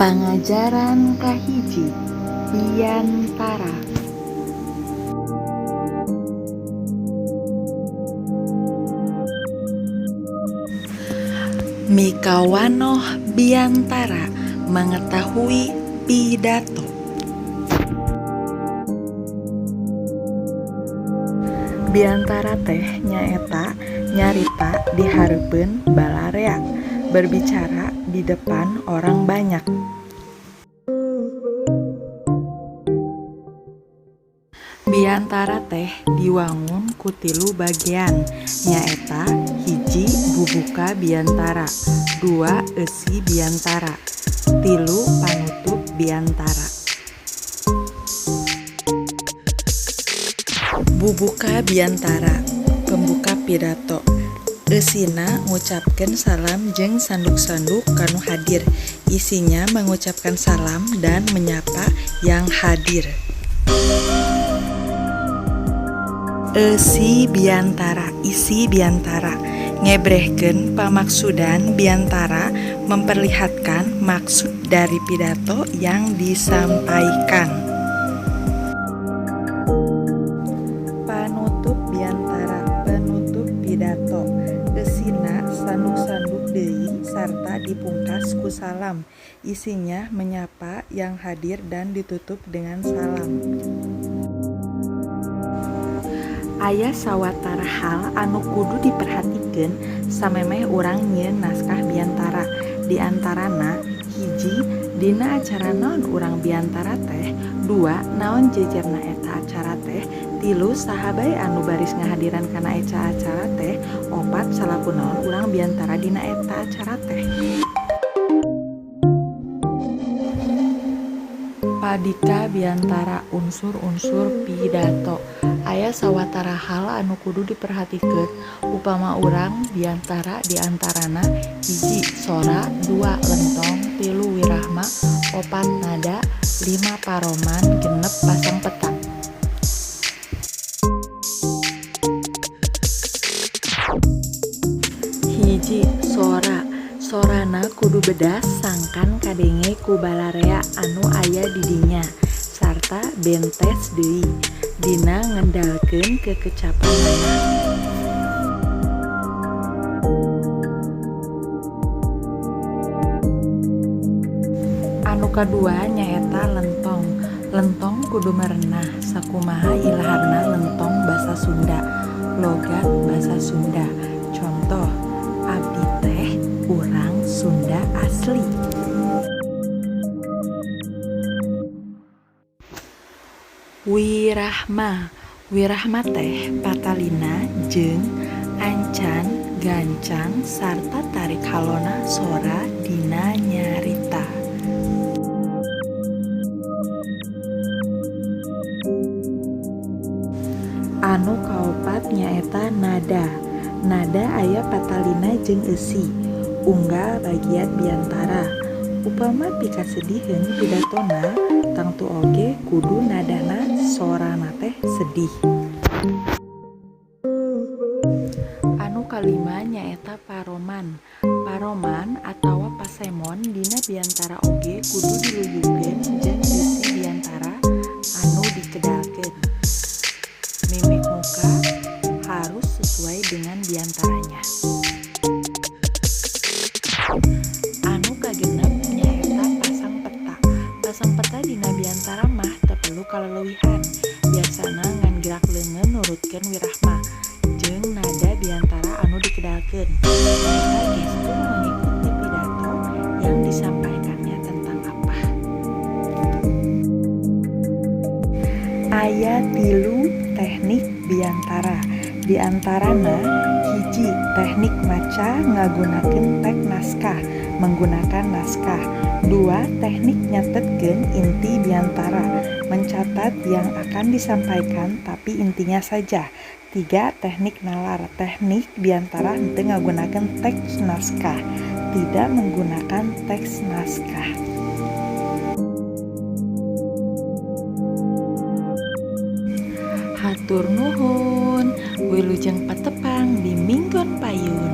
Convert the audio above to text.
Pangajaran kahiji biantara. Mikawanoh biantara mengetahui pidato. Biantara teh nyaeta nyarita di hareupeun balarea, berbicara di depan orang banyak. Biantara teh diwangun ku tilu bagean, nyaeta hiji bubuka biantara, dua eusi biantara, tilu panutup biantara. Bubuka biantara, pembuka pidato. Eusina ngucapkeun salam jeung sanduk-sanduk kanu hadir. Isinya mengucapkan salam dan menyapa yang hadir. Eusi biantara, isi biantara, ngebrehkeun pamaksudan biantara, memperlihatkan maksud dari pidato yang disampaikan. Panutup biantara, penutup pidato. Eusina sanduk-sanduk deui sarta dipungkas ku salam. Isinya menyapa yang hadir dan ditutup dengan salam. Aya sawatara hal anu kudu diperhatikeun samemeh urang nyieun naskah biantara. Di antarana hiji, dina acara naon urang biantara teh, dua, naon jejerna eta acara teh, tilu, saha bae anu baris ngahadiran kana eta acara teh, opat, salaku naon urang biantara dina eta acara teh. Padika biantara unsur-unsur pidato. Aya sawatara hal anu kudu diperhatikeun upama urang biantara, di antarana hiji, sora, dua, lentong, tilu, wirahma, opat, nada, lima, paroman, genep, pasang peta. Hiji, sora. Sorana kudu bedas sangkan kadenge ku balarea anu aya di dinya sarta bentes deui dina ngendalkeun kekecapanana. Anu kadua nyaeta lentong. Lentong kudu merenah sakumaha ilaharna lentong basa Sunda, logat basa Sunda. Contoh, abdi teh urang Sunda asli. Wirahma. Wirahma teh patalina jeung ancan gancang sarta tarik halona sora dina nyarita. Anu kaopat nyaeta nada. Nada aya patalina jeung eusi, unggal bagian biantara. Upama pikasediheun pidatona, tangtu oge kudu nadana sorana teh sedih. Anu kalima nyaeta paroman. Paroman atawa pasemon dina biantara oge kudu diluyukeun jeung eusi biantara anu dikedalkeun. Mimik muka harus sesuai dengan biantaranya. Anu kagenep nyaeta pasang peta. Pasang peta dina biantara mah teu perlu kaleleuwihan. Biasana ngan gerak leungeun nurutkeun wirahma jeung nada biantara anu dikedalkeun. Nyaeta gestur mengikuti pidato yang disampaikannya tentang apa. Aya tilu teknik biantara. Di antarana hiji, teknik maca ngagunakeun teks naskah, menggunakan naskah. Dua, teknik nyatetkeun inti biantara, mencatat yang akan disampaikan tapi intinya saja. Tiga, teknik nalar. Teknik biantara henteu ngagunakeun teks naskah, tidak menggunakan teks naskah. Hatur nuhun, wilujeng patepang di minggon payun.